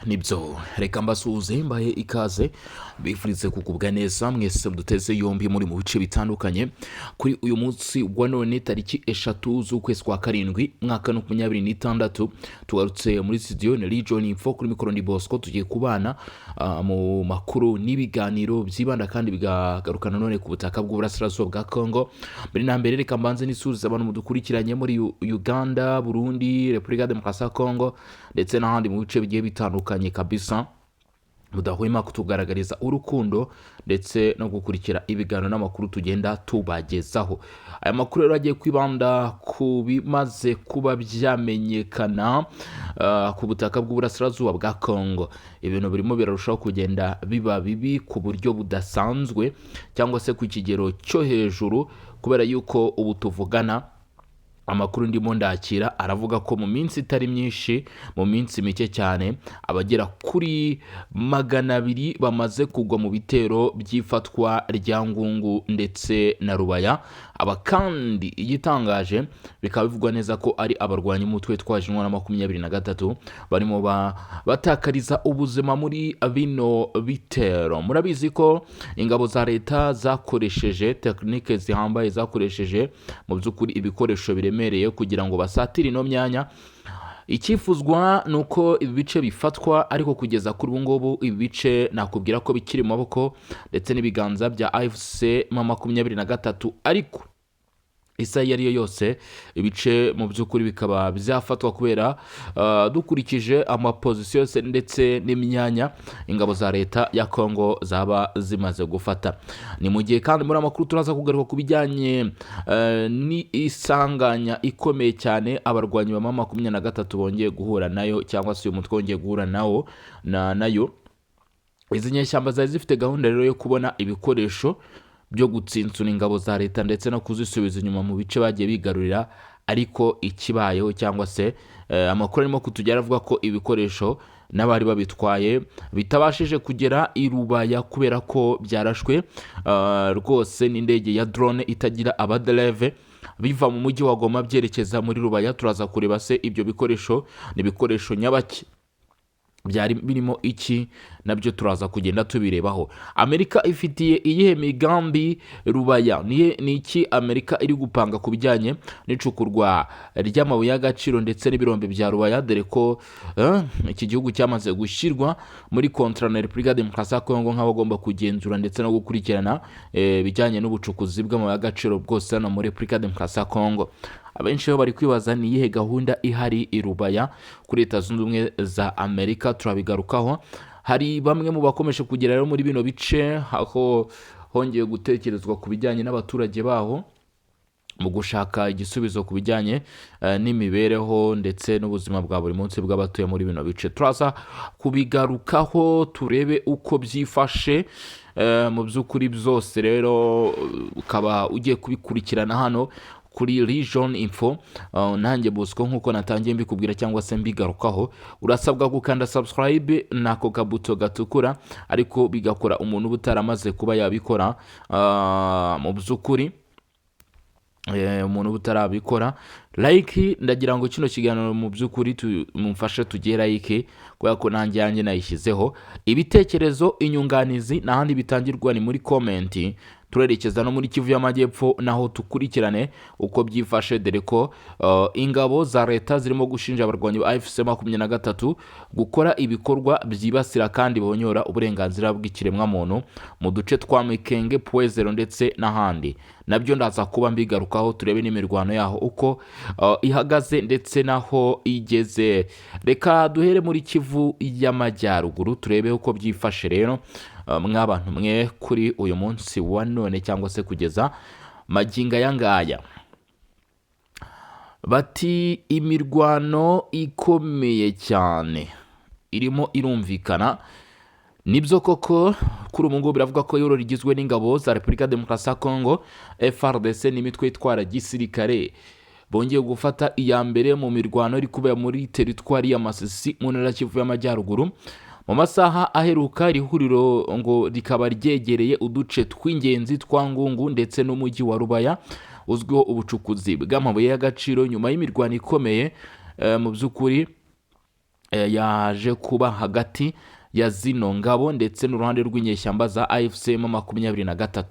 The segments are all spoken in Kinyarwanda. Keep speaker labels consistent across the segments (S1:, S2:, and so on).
S1: Nibyo, reka mbasuhuze, mbahe ikaze, bifurize kugubwa neza mwese muduteze yombi muri mu bice bitandukanye. Kuri uyu munsi wa none, tariki 3 z'ukwezi kwa 7, mwaka 2026, tugarutse muri studio ni Region Info, kuri mikoro ni Bosco. Tugiye kubana mu makuru n'ibiganiro byibanda kandi bigaruka nanone ku butaka bw'uburasirazuba bwa Congo. Mbere na mbere, reka mbanze nisuhuze abantu mudukurikiranye muri Uganda, Burundi, Repubulika ya Demokarasi ya Congo ndetse n'ahandi mu bice bigiye bitandukanye kabisa, mudahwema kutugaragariza urukundo ndetse no gukurikira ibiganiro n'amakuru tugenda tubagezaho. Aya makuru rero agiye kwibanda ku bimaze kuba byamenyekana ku butaka bw'uburasirazuba bwa Congo. Ibintu birimo birarushaho kugenda biba bibi ku buryo budasanzwe cyangwa se ku kigero cyo hejuru, kubera yuko ubu tuvugana amakuru ndimo ndakira aravuga ko mu minsi itari myinshi, mu minsi mike cyane, abagera kuri 200 bamaze kugwa mu bitero by'ifatwa rya Ngungu ndetse na Rubaya. Aba kandi, igitangaje, bikaba bivugwa neza ko ari abarwanyi umutwe witwaje intwaro na 23 barimo batakariza ubuzima muri bino bitero. Murabizi ko ingabo za leta zakoresheje tekinike zihambaye, zakoresheje mu by'ukuri ibikoresho biremereye kugira ngo basatire ino myanya. Icyifuzwa ni uko ibi bice bifatwa, ariko kugeza kuri ubu ngubu ibi bice nakubwira ko bikiri mu maboko ndetse n'ibiganza bya AFC 23, ariko isaha iyo ari yo yose ibice mu by'ukuri bikaba byafatwa, kubera dukurikije amapozisiyo yose ndetse n'imyanya ingabo za leta ya Congo zaba zimaze gufata. Ni mu gihe kandi muri amakuru turaza kugaruka ku bijyanye n'isanganya ikomeye cyane abarwanyi ba 23 bongeye guhura nayo, cyangwa se uyu mutwe wongeye guhura nawo nayo. Izi nyeshyamba zari zifite gahunda rero yo kubona ibikoresho byo gutsinsura ingabo za leta ndetse no kuzisubiza inyuma mu bice bagiye bigarurira, ariko ikibayeho cyangwa se amakuru arimo kutugera avuga ko ibikoresho n'abari babitwaye bitabashije kugera i Rubaya kubera ko byarashwe rwose n'indege ya drone itagira abadereve, biva mu mujyi wa Goma byerekeza muri Rubaya. Turaza kureba se ibyo bikoresho ni ibikoresho nyabaki, byari birimo iki? Nabyo turaza kugenda tubirebaho. Amerika ifitiye iyihe migambi Rubaya? Ni iki Amerika iri gupanga ku bijyanye n'icukurwa ry'amabuye y'agaciro ndetse n'ibirombe bya Rubaya, dore ko iki gihugu cyamaze gushyirwa muri kontra na Repubulika ya Demokarasi ya Kongo nk'abagomba kugenzura ndetse no gukurikirana ibijyanye n'ubucukuzi bw'amabuye y'agaciro bwose hano muri Repubulika ya Demokarasi ya Kongo? Abenshi bo bari kwibaza ni iyihe gahunda ihari i Rubaya kuri Leta Zunze Ubumwe za Amerika. Turabigarukaho. Hari bamwe mu bakomeje kugera rero muri bino bice, aho hongeye gutekerezwa ku bijyanye n'abaturage baho mu gushaka igisubizo ku bijyanye n'imibereho ndetse n'ubuzima bwa buri munsi bw'abatuye muri bino bice. Turaza kubigarukaho, turebe uko byifashe mu by'ukuri byose. Rero ukaba ugiye kubikurikirana hano kuri Region Info, nanjye Bosco, nk'uko natangiye mbikubwira cyangwa se mbigarukaho. Urasabwa gukanda subscribe n'ako kabuto gatukura, ariko bigakora umuntu uba utaramaze kuba yabikora. Mu by'ukuri umuntu uba utarabikora, like. Ndagira ngo kino kiganiro mu by'ukuri mumfashe tugire like, kubera ko nanjye yanjye nayishyizeho. Ibitekerezo, inyunganizi n'ahandi bitangirwa ni muri comment. Turerekeza no muri Kivu y'Amajyepfo, naho tukurikirane uko byifashe, dore ko ingabo za leta zirimo gushinja abarwanyi ba AFC 23 gukora ibikorwa byibasira kandi bonyora uburenganzira bw'ikiremwamuntu mu duce twa Mikenge, Pwezero ndetse n'ahandi. Nabyo ndaza kuba mbigarukaho, turebe n'imirwano yaho uko ihagaze ndetse n'aho igeze. Reka duhere muri Kivu y'Amajyaruguru, turebe uko byifashe. Rero mw'abantu mwe, kuri uyu munsi wa none cyangwa se kugeza magingo aya ngaya, bati imirwano ikomeye cyane irimo irumvikana. Nibyo koko, kuri ubu ngubu biravuga ko ihuriro rigizwe n'ingabo za Repubulika ya Demokarasi ya Kongo, FARDC n'imitwe itwara gisirikare bongeye gufata iya mbere mu mirwano iri kubera muri teritwari ya Masisi mu ntara ya Kivu y'Amajyaruguru. Mu masaha aheruka, iri huriro ngo rikaba ryegereye uduce tw'ingenzi twa Ngungu ndetse n'umujyi wa Rubaya uzwiho ubucukuzi bw'amabuye y'agaciro, nyuma y'imirwano ikomeye mu by'ukuri. Yaje kuba hagati ya zino ngabo ndetse n'uruhande rw'inyeshyamba za AFC M23.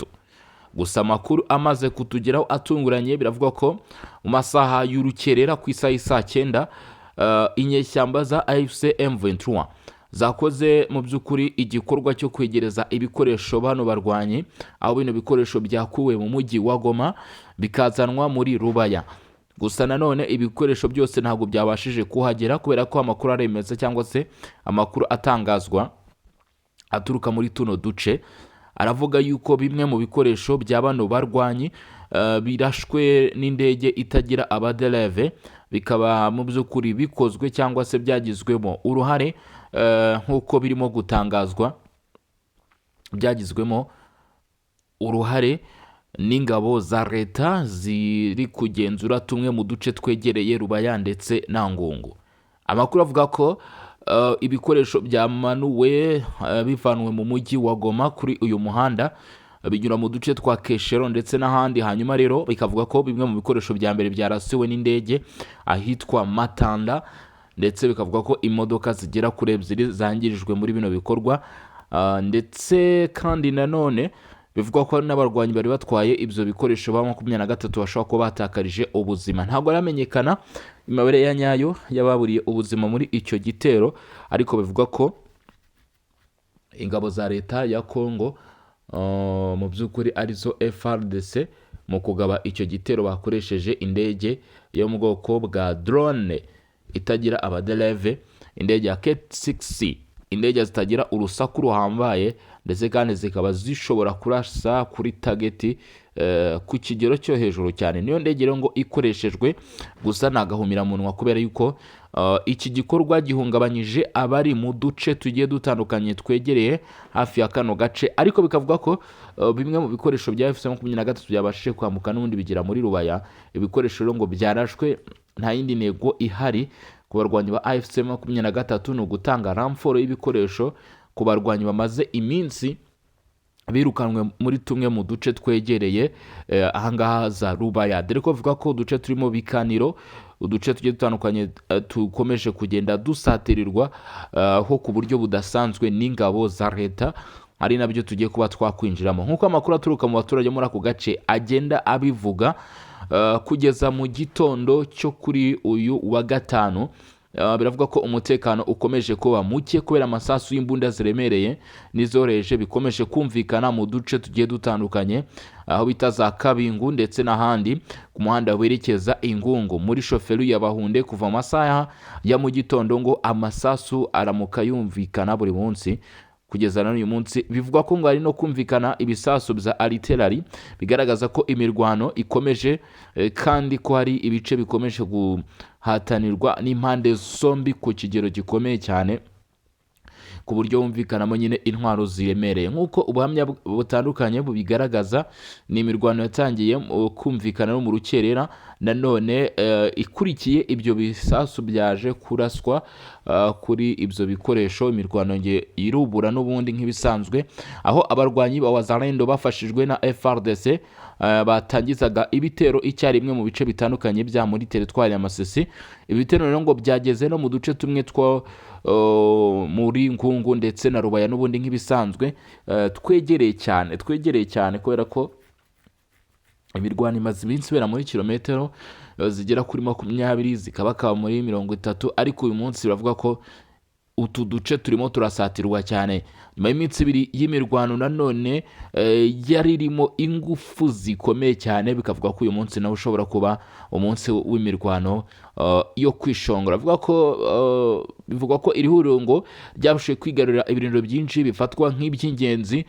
S1: Gusa amakuru amaze kutugeraho atunguranye, biravuga ko mu masaha y'urukerera ku isaha y'isaa 9, inyeshyamba za AFC M23 zakoze mu by'ukuri igikorwa cyo kwegereza ibikoresho bano barwanyi, aho bino bikoresho byakuwe mu mujyi wa Goma bikazanwa muri Rubaya. Gusa nanone ibikoresho byose ntabwo byabashije kuhagera, kubera ko amakuru aremeza cyangwa se amakuru atangazwa aturuka muri tuno duce aravuga yuko bimwe mu bikoresho bya bano barwanyi birashwe n'indege itagira abadereve, bikaba mu by'ukuri bikozwe cyangwa se byagizwemo uruhare, nk'uko birimo gutangazwa, byagizwemo uruhare n'ingabo za leta ziri kugenzura tumwe mu duce twegereye Rubaya ndetse na Ngungu. Amakuru avuga ko ibikoresho byamanuwe bivanwe mu mujyi wa Goma kuri uyu muhanda, binyura mu duce twa Keshero ndetse n'ahandi. Hanyuma rero bikavuga ko bimwe mu bikoresho bya mbere byarasiwe n'indege ahitwa Matanda, ndetse bikavuga ko imodoka zigera kuri ebyiri zangirijwe muri bino bikorwa. Ndetse kandi nanone bivugwa ko n'abarwanyi bari batwaye ibyo bikoresho ba 23 bashobora kuba batakarije ubuzima. Ntabwo haramenyekana imibare ya nyayo y'ababuriye ubuzima muri icyo gitero, ariko bivugwa ko ingabo za leta ya Congo, mu by'ukuri arizo FARDC, mu kugaba icyo gitero bakoresheje indege yo mu bwoko bwa drone itagira abadereve, indege ya K6C, indege zitagira urusaku ruhambaye, ndetse kandi zikaba zishobora kurasa kuri target ku kigero cyo hejuru cyane. Niyo ndege rero ngo ikoreshejwe. Gusa ni agahumiramunwa, kubera yuko iki gikorwa gihungabanyije abari mu duce tugiye dutandukanye twegereye hafi ya kano gace. Ariko bikavuga ko bimwe mu bikoresho bya AFC 23 byabashije kwambuka n'ubundi bigera muri Rubaya. Ibikoresho rero ngo byarashwe, nta yindi ntego ihari ku barwanyi ba AFC 23, ni ugutanga renfort y'ibikoresho ku barwanyi bamaze iminsi birukanwe muri tumwe mu duce twegereye ahangaha za Rubaya, dore ko bavuga ko uduce turimo Bikaniro, uduce tugiye dutandukanye, tukomeje kugenda dusatirirwa ho ku buryo budasanzwe n'ingabo za leta, ari nabyo tugiye kuba twakwinjiramo. Nk'uko amakuru aturuka mu baturage muri ako gace agenda abivuga, kugeza mu gitondo cyo kuri uyu wa gatanu, biravuga ko umutekano ukomeje kuba muke kubera amasasu y'imbunda ziremereye n'izoroheje bikomeje kumvikana mu duce tugiye dutandukanye, aho bita za Kabingu ndetse n'ahandi ku muhanda werekeza Ingungu muri chefferie ya Bahunde. Kuva mu masaha ya mu gitondo ngo amasasu aramuka yumvikana buri munsi kugeza na n'uyu munsi. Bivugwa ko ngo hari no kumvikana ibisasu bya artillery, bigaragaza ko imirwano ikomeje, kandi ko hari ibice bikomeje guhatanirwa n'impande zombi ku kigero gikomeye cyane, ku buryo humvikanamo nyine intwaro ziremereye, nk'uko ubuhamya butandukanye bubigaragaza. Ni imirwano yatangiye kumvikana no mu rukerera nanone, ikurikiye ibyo bisasu byaje kuraswa kuri ibyo bikoresho. Imirwano nge irubura n'ubundi nk'ibisanzwe, aho abarwanyi ba Wazalendo bafashijwe na FARDC batangizaga ibitero icyarimwe mu bice bitandukanye bya muri teritwari ya Masisi. Ibitero rero ngo byageze no mu duce tumwe two muri Ngungu ndetse na Rubaya n'ubundi nk'ibisanzwe, twegereye cyane, twegereye cyane, kubera ko imirwano imaze iminsi ibera muri kilometero zigera kuri 20, zikabakaba muri 30, ariko uyu munsi biravuga ko utu duce turimo turasatirwa cyane nyuma y'iminsi 2 y'imirwano nanone yari irimo ingufu zikomeye cyane. Bikavuga ko uyu munsi nawe ushobora kuba umunsi w'imirwano yo kwishongora. Avuga ko bivugwa ko iri huriro ngo ryabashije kwigarurira ibirindiro byinshi bifatwa nk'iby'ingenzi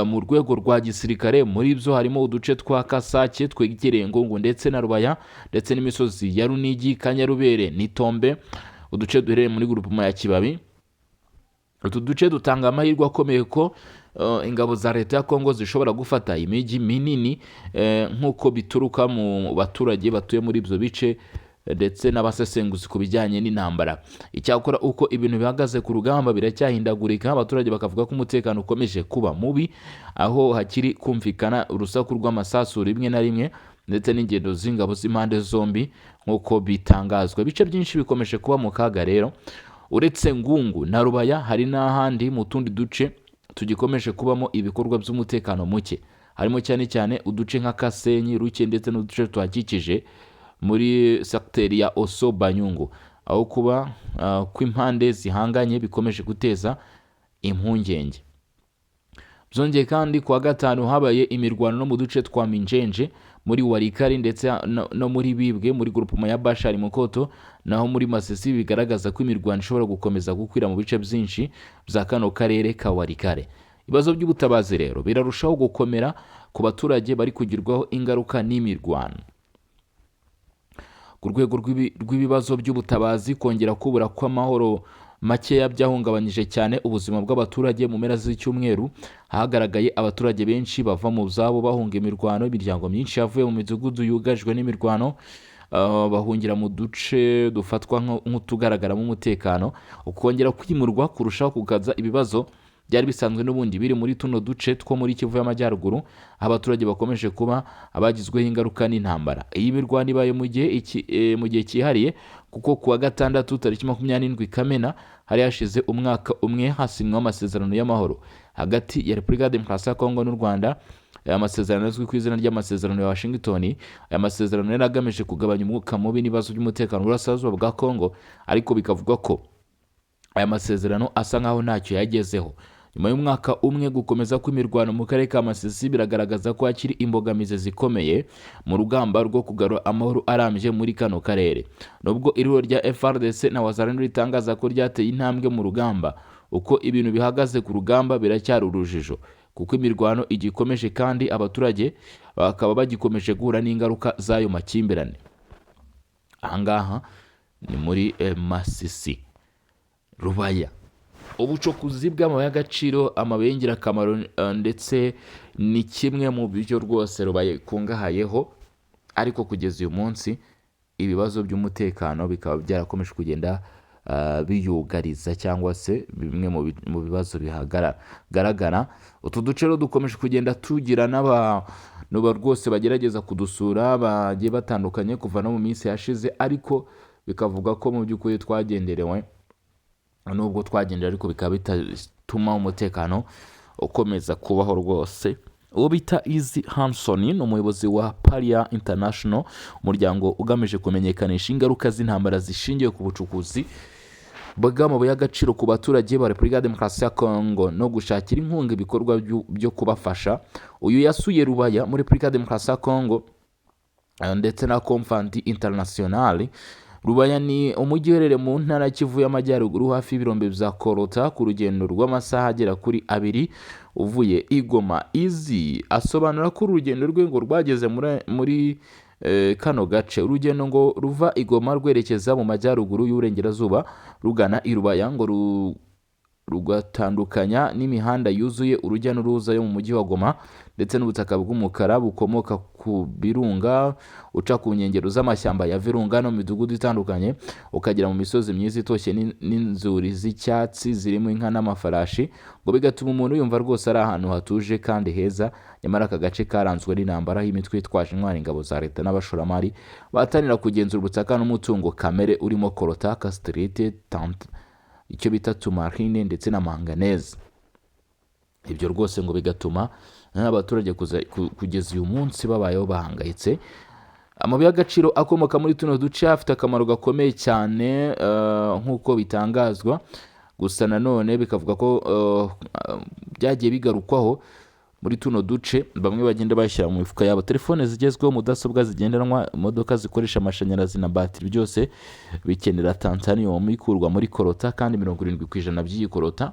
S1: mu rwego rwa gisirikare. Muri byo harimo uduce twa Kasake twegereye Ngungu ndetse na Rubaya, ndetse n'imisozi ya Runigi, Kanyarubere n'itombe, uduce duherereye muri groupement ya Kibabi. Utu duce dutanga amahirwe akomeye ko ingabo za leta ya Kongo zishobora gufata imijyi minini, nk'uko bituruka mu baturage batuye muri ibyo bice ndetse n'abasesenguzi ku bijyanye n'intambara. Icyakora uko ibintu bihagaze ku rugamba biracyahindagurika, abaturage bakavuga ko umutekano ukomeje kuba mubi, aho hakiri kumvikana urusaku rw'amasasu rimwe na rimwe ndetse n'ingendo z'ingabo z'impande zombi, nk'uko bitangazwa. Ibice byinshi bikomeje kuba mu kaga rero. Uretse Ngungu na Rubaya, hari n'ahandi mu tundi duce tugikomeje kubamo ibikorwa by'umutekano muke, harimo cyane cyane uduce nka Kasenyi, Ruke ndetse n'uduce tuhakikije muri segiteri ya Osso Banyungu, aho kuba kw'impande zihanganye bikomeje guteza impungenge. Byongeye kandi, kuwa gatanu habaye imirwano no mu duce twa Minjenje muri Walikale ndetse no muri Bibwe muri groupement ya Bashari Mukoto, naho muri Masisi, bigaragaza ko imirwano ishobora gukomeza gukwira mu bice byinshi bya kano karere ka Walikale. Ibibazo by'ubutabazi rero birarushaho gukomera ku baturage bari kugirwaho ingaruka n'imirwano. Ku rwego rw'ibibazo by'ubutabazi, kongera kubura kw'amahoro makeya byahungabanyije cyane ubuzima bw'abaturage. Mu mpera z'icyumweru hagaragaye abaturage benshi bava mu zabo bahunga imirwano. Imiryango myinshi yavuye mu midugudu yugarijwe n'imirwano, bahungira mu duce dufatwa nk'utugaragaramo umutekano. Ukongera kwimurwa kurushaho kugaza ibibazo byari bisanzwe n'ubundi biri muri tuno duce two muri Kivu y'Amajyaruguru, aho abaturage bakomeje kuba abagizweho ingaruka n'intambara. Iyi mirwano ibaye mu gihe cyihariye, kuko kuwa gatandatu tariki 27 Kamena hari hashize umwaka umwe hasinywe amasezerano y'amahoro hagati ya Repubulika ya Demokarasi ya Kongo n'u Rwanda. Aya masezerano azwi ku izina ry'amasezerano ya Washington. Aya masezerano yari agamije kugabanya umwuka mubi n'ibibazo by'umutekano mu burasirazuba bwa Kongo, ariko bikavugwa ko aya masezerano asa nkaho ntacyo yagezeho. Nyuma y'umwaka umwe, gukomeza kw'imirwano mu karere ka Masisi biragaragaza ko hakiri imbogamizi zikomeye mu rugamba rwo kugarura amahoro arambye muri kano karere. Nubwo ihuriro rya FARDC na Wazalendo ritangaza ko ryateye intambwe mu rugamba, uko ibintu bihagaze ku rugamba biracyari urujijo, kuko imirwano igikomeje kandi abaturage bakaba bagikomeje guhura n'ingaruka z'ayo makimbirane. Ahangaha ni muri Masisi, Rubaya. Ubucukuzi bw'amabuye y'agaciro, amabuye y'ingirakamaro, ndetse ni kimwe mu byo rwose Rubaya ikungahayeho, ariko kugeza uyu munsi ibibazo by'umutekano bikaba byarakomeje kugenda biyugariza, cyangwa se bimwe mu bibazo bihagaragara. Utu duce rero dukomeje kugenda tugira n'abantu rwose bagerageza kudusura bagiye batandukanye kuva no mu minsi yashize, ariko bikavuga ko mu by'ukuri twagenderewe, nubwo twagendera ariko bikaba bitatuma umutekano ukomeza kubaho rwose. Uwo bita Izi Hanson ni umuyobozi wa Paria International, umuryango ugamije kumenyekanisha ingaruka z'intambara zishingiye ku bucukuzi bw'amabuye y'agaciro ku baturage ba Repubulika ya Demokarasi ya Kongo no gushakira inkunga ibikorwa byo kubafasha. Uyu yasuye Rubaya muri Repubulika ya Demokarasi ya Kongo ndetse na Confandi International. Rubaya ni umujyi uherereye mu ntara ya Kivu y'Amajyaruguru, hafi y'ibirombe bya Korota, ku rugendo rw'amasaha agera kuri 2 uvuye i Goma. Izi asobanura ko urugendo rwe ngo rwageze muri kano gace, urugendo ngo ruva i Goma rwerekeza mu majyaruguru y'uburengerazuba rugana i Rubaya, ngo rugatandukanya n'imihanda yuzuye urujya n'uruza yo mu mujyi wa Goma ndetse n'ubutaka bw'umukara bukomoka ku birunga, uca ku nkengero z'amashyamba ya Virunga no mu midugudu itandukanye, ukagera mu misozi myiza itoshye n'inzuri z'icyatsi zirimo inka n'amafarashi, ngo bigatuma umuntu yumva rwose ari ahantu hatuje kandi heza. Nyamara aka gace karanzwe n'intambara y'imitwe yitwaje intwari, ingabo za leta n'abashoramari bahatanira kugenzura ubutaka n'umutungo kamere urimo coltan, cassitérite, icyo bita tourmaline ndetse na manganèse. Ibyo rwose ngo bigatuma n'abaturage kugeza uyu munsi babayeho bahangayitse. Amabuye y'agaciro akomoka muri tuno duce afite akamaro gakomeye cyane, nk'uko bitangazwa. Gusa nanone bikavuga ko byagiye bigarukwaho muri tuno duce, bamwe bagenda bashyira mu mifuka yabo telefone zigezweho, mudasobwa zigendanwa, imodoka zikoresha amashanyarazi na batiri, byose bikenera tantalum ikurwa muri coltan, kandi 70% by'iyi coltan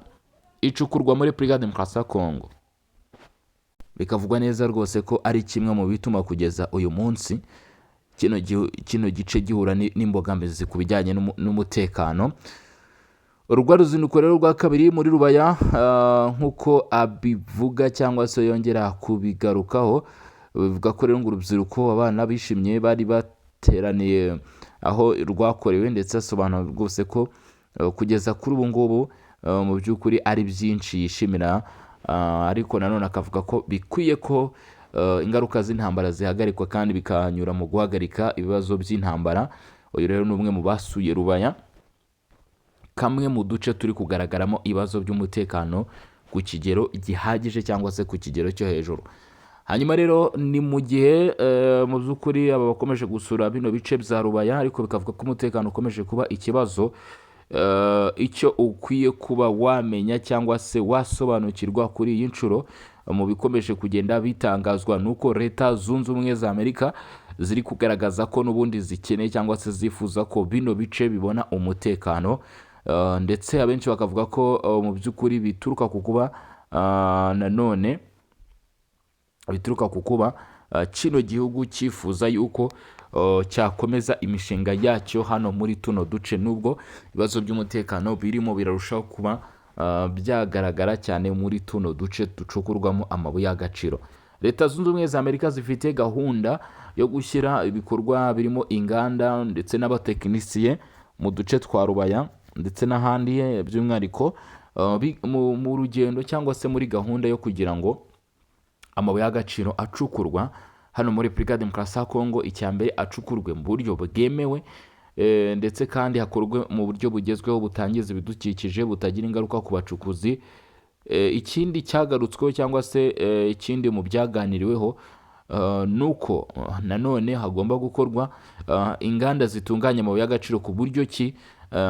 S1: icukurwa muri Repubulika ya Demokarasi ya Kongo. Bikavugwa neza rwose ko ari kimwe mu bituma kugeza uyu munsi kino gice gihura n'imbogamizi ku bijyanye n'umutekano. Urwa ruzinduko rero rwa kabiri muri Rubaya, nk'uko abivuga cyangwa se yongera kubigarukaho, bivuga ko rero ngo urubyiruko, abana bishimye bari bateraniye aho rwakorewe, ndetse asobanura rwose ko kugeza kuri ubu ngubu mu by'ukuri ari byinshi yishimira, ariko nanone akavuga ko bikwiye ko ingaruka z'intambara zihagarikwa kandi bikanyura mu guhagarika ibibazo by'intambara. Uyu rero ni umwe mu basuye Rubaya. Kamwe mu duce turi kugaragaramo ibibazo by'umutekano ku kigero gihagije cyangwa se ku kigero cyo hejuru. Hanyuma rero ni mu gihe mu by'ukuri aba bakomeje gusura bino bice bya Rubaya, ariko bikavuga ko umutekano ukomeje kuba ikibazo. Icyo ukwiye kuba wamenya cyangwa se wasobanukirwa kuri iyi nshuro mu bikomeje kugenda bitangazwa ni uko Leta Zunze Ubumwe za Amerika ziri kugaragaza ko n'ubundi zikeneye cyangwa se zifuza ko bino bice bibona umutekano. Ndetse abenshi bakavuga ko mu by'ukuri bituruka ku kuba nanone bituruka ku kuba kino gihugu cyifuza yuko cyakomeza imishinga yacyo hano muri tuno duce, nubwo ibibazo by'umutekano birimo birarushaho kuba byagaragara cyane muri tuno duce ducukurwamo amabuye y'agaciro. Leta Zunze Ubumwe za Amerika zifite gahunda yo gushyira ibikorwa birimo inganda ndetse n'abatekinisiye mu duce twa Rubaya ndetse n'ahandi, by'umwihariko mu rugendo cyangwa se muri gahunda yo kugira ngo amabuye y'agaciro acukurwa hano muri Repubulika ya Demokarasi ya Kongo, icya mbere acukurwe mu buryo bwemewe, ndetse kandi hakorwe mu buryo bugezweho butangiza ibidukikije, butagira ingaruka ku bacukuzi. Ikindi cyagarutsweho cyangwa se ikindi mu byaganiriweho ni uko nanone hagomba gukorwa inganda zitunganya amabuye y'agaciro, ku buryo ki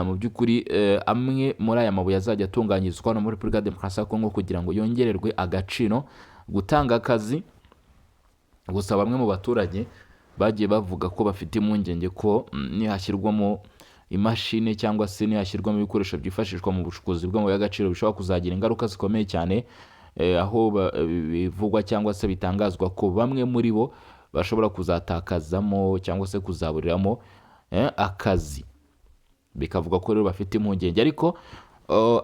S1: mu by'ukuri amwe muri aya mabuye azajya atunganyirizwa hano muri Repubulika ya Demokarasi ya Kongo kugira ngo yongererwe agaciro, gutanga akazi. Gusa bamwe mu baturage bagiye bavuga ko bafite impungenge ko nihashyirwamo imashini cyangwa se nihashyirwamo ibikoresho byifashishwa mu bucukuzi bw'amabuye y'agaciro bishobora kuzagira ingaruka zikomeye cyane, aho bivugwa cyangwa se bitangazwa ko bamwe muri bo bashobora kuzatakazamo cyangwa se kuzaburiramo akazi. Bikavuga ko rero bafite impungenge, ariko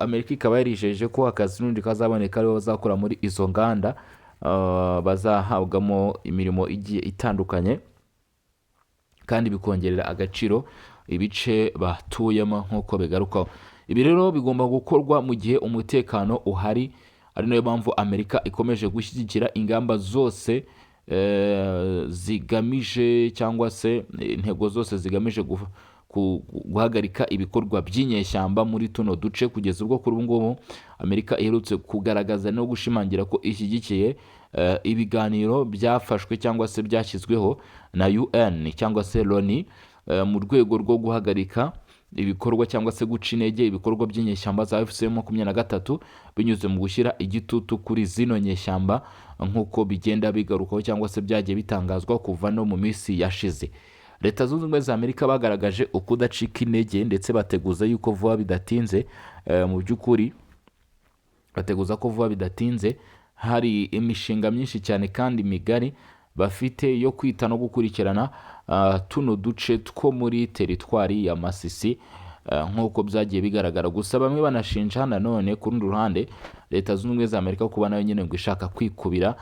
S1: Amerika ikaba yarijeje ko akazi n'ubundi kazaboneka, aribo bazakora muri izo nganda, bazahabwamo imirimo igiye itandukanye kandi bikongerera agaciro ibice batuyemo nk'uko bigarukaho. Ibi rero bigomba gukorwa mu gihe umutekano uhari, ari nayo mpamvu Amerika ikomeje gushyigikira ingamba zose zigamije cyangwa se intego zose zigamije guhagarika ibikorwa by'inyeshyamba muri tuno duce. Kugeza ubwo kuri ubu ngubu Amerika iherutse kugaragaza no gushimangira ko ishyigikiye ibiganiro byafashwe cyangwa se byashyizweho na UN cyangwa se Loni mu rwego rwo guhagarika ibikorwa cyangwa se guca intege ibikorwa by'inyeshyamba za AFC 23 binyuze mu gushyira igitutu kuri zino nyeshyamba, nk'uko bigenda bigarukaho cyangwa se byagiye bitangazwa kuva no mu minsi yashize. Leta Zunze Ubumwe za Amerika bagaragaje ukudacika intege, ndetse bateguza yuko vuba bidatinze, mu by'ukuri bateguza ko vuba bidatinze hari imishinga myinshi cyane kandi migari bafite yo kwita no gukurikirana tuno duce two muri teritwari ya Masisi, nk'uko byagiye bigaragara. Gusa bamwe banashinja nanone ku rundi ruhande Leta Zunze Ubumwe za Amerika kuba nayo nyine ngo ishaka kwikubira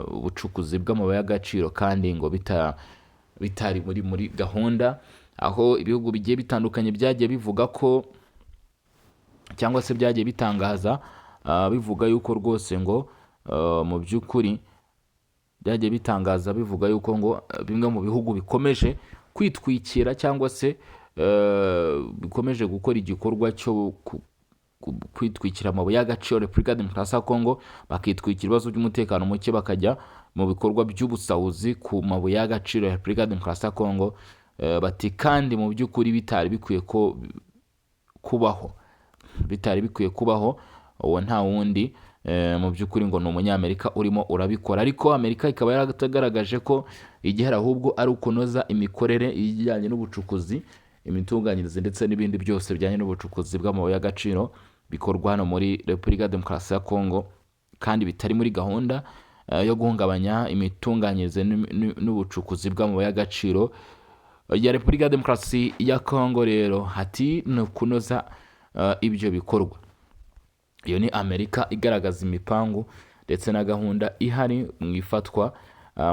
S1: ubucukuzi bw'amabuye y'agaciro, kandi ngo bitari muri gahunda, aho ibihugu bigiye bitandukanye byagiye bivuga ko cyangwa se byagiye bitangaza bivuga yuko rwose ngo mu by'ukuri byagiye bitangaza bivuga yuko ngo bimwe mu bihugu bikomeje kwitwikira cyangwa se bikomeje gukora igikorwa cyo kwitwikira amabuye y'agaciro Repubulika ya Demokarasi ya Kongo, bakitwikira ibibazo by'umutekano muke, bakajya mu bikorwa by'ubusahuzi ku mabuye y'agaciro ya Repubulika ya Demokarasi ya Kongo. Bati kandi mu by'ukuri bitari bikwiye ko kubaho, bitari bikwiye kubaho. Uwo nta wundi mu by'ukuri ngo ni Umunyamerika urimo urabikora. Ariko Amerika ikaba yaragaragaje ko igihari ahubwo ari ukunoza imikorere ijyanye n'ubucukuzi, imitunganyirize ndetse n'ibindi byose bijyanye n'ubucukuzi bw'amabuye y'agaciro bikorwa hano muri Repubulika ya Demokarasi ya Kongo, kandi bitari muri gahunda yo guhungabanya imitunganyirize n'ubucukuzi bw'amabuye y'agaciro ya Repubulika ya Demokarasi ya Kongo. Rero hati ni ukunoza ibyo bikorwa. Iyo ni Amerika igaragaza imipangu ndetse na gahunda ihari mu ifatwa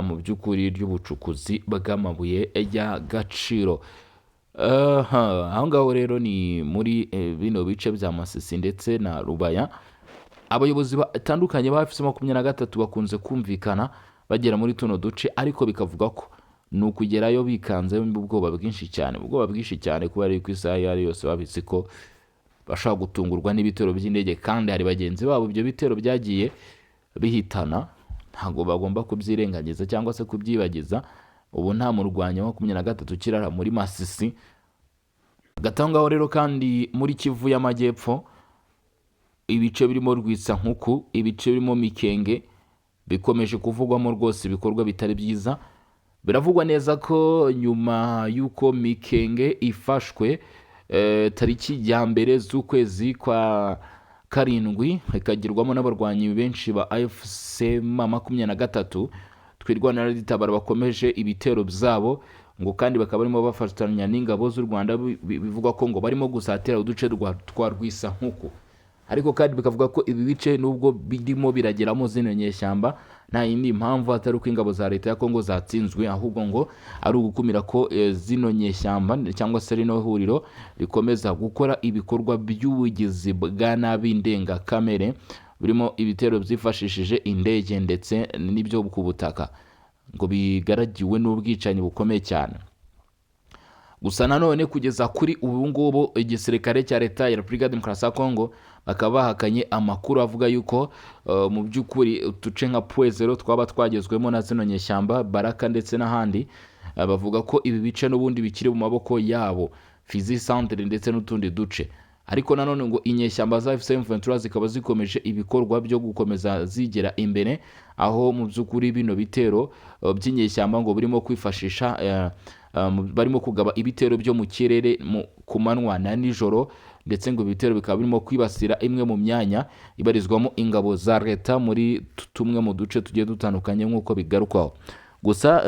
S1: mu by'ukuri ry'ubucukuzi bw'amabuye y'agaciro. Aha, aho ngaho rero ni muri bino bice bya Masisi ndetse na Rubaya. Abayobozi batandukanye ba AFC 23 bakunze kumvikana bagera muri tuno duce, ariko bikavuga ko ni ukugerayo bikanze ubwoba bwinshi cyane, ubwoba bwinshi cyane, kuba ari ku isaha iyo ari yose babizi ko bashobora gutungurwa n'ibitero by'indege, kandi hari bagenzi babo ibyo bitero byagiye bihitana. Ntabwo bagomba kubyirengagiza cyangwa se kubyibagiza. Ubu nta murwanyi wa 23 ukirara muri Masisi. Hagati aho ngaho rero kandi, muri Kivu y'Amajyepfo, ibice birimo Rwitsankuku, ibice birimo Mikenge, bikomeje kuvugwamo rwose ibikorwa bitari byiza. Biravugwa neza ko nyuma y'uko Mikenge ifashwe tariki ya 1 z'ukwezi kwa karindwi, ikagirwamo n'abarwanyi benshi ba AFC M23, Twirwaneho, Tabara bakomeje ibitero byabo, ngo kandi bakaba barimo bafatanya n'ingabo z'u Rwanda. Bivugwa ko ngo barimo gusatira uduce twa Rwisankuku, ariko kandi bikavuga ko ibi bice nubwo birimo birageramo zino nyeshyamba, nta yindi mpamvu atari uko ingabo za leta ya Kongo zatsinzwe, ahubwo ngo ari ugukumira ko zino nyeshyamba cyangwa se rino huriro rikomeza gukora ibikorwa by'ubugizi bwa nabi ndengakamere, birimo ibitero byifashishije indege ndetse n'ibyo ku butaka, ngo bigaragiwe n'ubwicanyi bukomeye cyane. Gusa nanone kugeza kuri ubu ngubu, igisirikare cya leta ya Repubulika ya Demokarasi ya Kongo bakaba bahakanye amakuru avuga yuko mu by'ukuri uduce nka Point Zéro twaba twagezwemo na zino nyeshyamba, Baraka ndetse n'ahandi. Bavuga ko ibi bice n'ubundi bikiri mu maboko yabo, Fizi Centre ndetse n'utundi duce. Ariko nanone ngo inyeshyamba za AFC M23 zikaba zikomeje ibikorwa byo gukomeza zigera imbere, aho mu by'ukuri bino bitero by'inyeshyamba ngo birimo kwifashisha barimo kugaba ibitero byo mu kirere ku manywa na nijoro, ndetse ngo ibitero bikaba birimo kwibasira imwe mu myanya ibarizwamo ingabo za leta muri tumwe mu duce tugiye dutandukanye nk'uko bigarukwaho. Gusa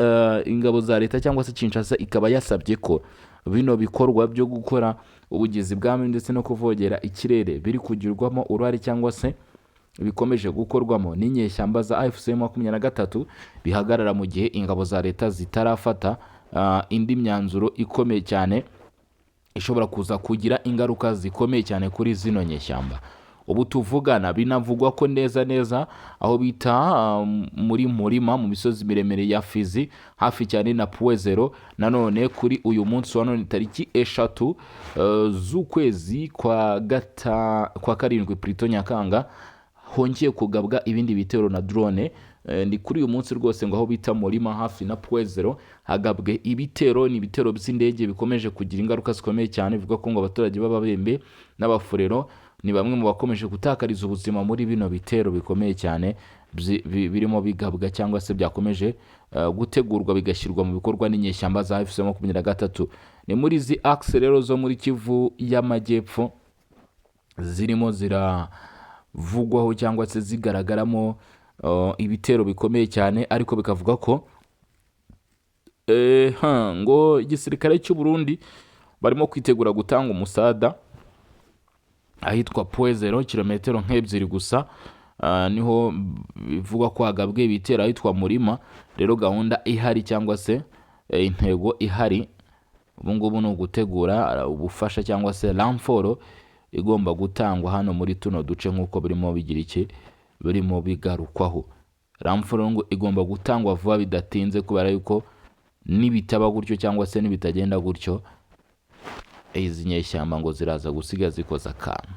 S1: ingabo za leta cyangwa se Kinshasa ikaba yasabye ko bino bikorwa byo gukora ubugizi bwa nabi ndetse no kuvogera ikirere biri kugirwamo uruhare cyangwa se bikomeje gukorwamo n'inyeshyamba za AFC 23 bihagarara mu gihe ingabo za leta zitarafata indi myanzuro ikomeye cyane ishobora kuza kugira ingaruka zikomeye cyane kuri zino nyeshyamba. Ubu tuvugana binavugwa ko neza neza aho bita muri Murima, mu misozi miremire ya Fizi, hafi cyane na Point Zéro, nanone kuri uyu munsi wa none tariki 3 z'ukwezi kwa karindwi plutôt, Nyakanga, hongeye kugabwa ibindi bitero na drone. Ni kuri uyu munsi rwose ngo aho bita Murima hafi na Point Zéro hagabwe ibitero. Ni ibitero by'indege bikomeje kugira ingaruka zikomeye cyane. Bivuga ko ngo abaturage b'Ababembe n'Abafurero ni bamwe mu bakomeje gutakariza ubuzima muri bino bitero bikomeye cyane birimo bigabwa cyangwa se byakomeje gutegurwa bigashyirwa mu bikorwa n'inyeshyamba za AFC 23. Ni muri izi axe rero zo muri Kivu y'Amajyepfo zirimo ziravugwaho cyangwa se zigaragaramo ibitero bikomeye cyane. Ariko bikavuga ko ngo igisirikare cy'u Burundi barimo kwitegura gutanga umusada ahitwa Point Zéro, kilometero nk'ebyiri gusa niho bivugwa ko hagabwe ibitero ahitwa Murima. Rero gahunda ihari cyangwa se intego ihari ubu ngubu ni ugutegura ubufasha cyangwa se renfort igomba gutangwa hano muri tuno duce, nk'uko birimo bigira iki, birimo bigarukwaho. Renfort ngo igomba gutangwa vuba bidatinze, kubera yuko nibitaba gutyo cyangwa se nibitagenda gutyo, izi nyeshyamba ngo ziraza gusiga zikoza akantu.